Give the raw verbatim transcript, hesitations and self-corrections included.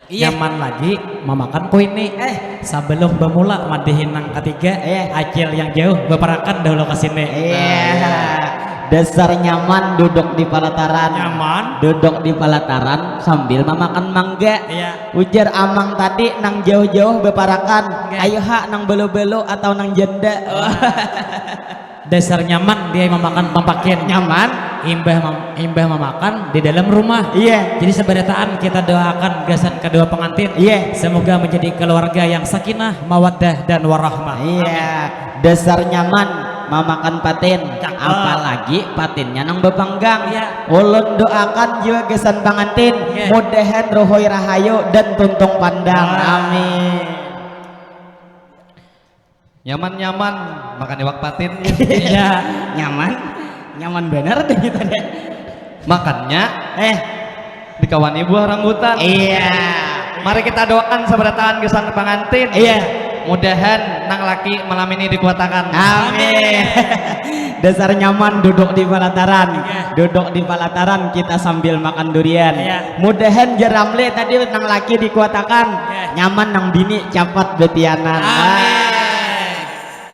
Iya. Nyaman lagi mamakan kuini. Eh. Sebelum bemula madihin nang ketiga, iya, acil yang jauh beparakan dahulu ke sini. Iya. Nah, iya. Dasar nyaman duduk di palataran. Nyaman. Duduk di palataran sambil mamakan mangga. Iya. Ujar amang tadi nang jauh-jauh beparakan. Oke. Ayo ha, nang belo-belo atau nang janda. Wah. Dasar nyaman dia mamakan pampakin. Nyaman. Imbah mem- imbah mamakan di dalam rumah. Iya. Jadi seberataan kita doakan gasan kedua pengantin. Iya. Semoga menjadi keluarga yang sakinah, mawaddah dan warahmah. Iya. Amin. Dasar nyaman mamakan patin. Cakep. Apalagi patinnya nang bepanggang. Iya. Ulun doakan jua gasan pengantin. Iya. Mudahan ruhui rahayu dan tuntung pandang. Wah. Amin. Nyaman-nyaman makan iwak patin. Iya. Nyaman. Nyaman benar deh kita deh. Makannya, eh, dikawani buah rambutan. Iya. Mari kita doakan seberataan gasan pengantin. Iya. Mudahan nang laki malam ini dikuatakan. Amin. Dasar nyaman duduk di pelataran. Iya. Duduk di pelataran kita sambil makan durian. Iya. Mudahan jar Ramli tadi nang laki dikuatakan. Iya. Nyaman nang bini capat betianan. Amin.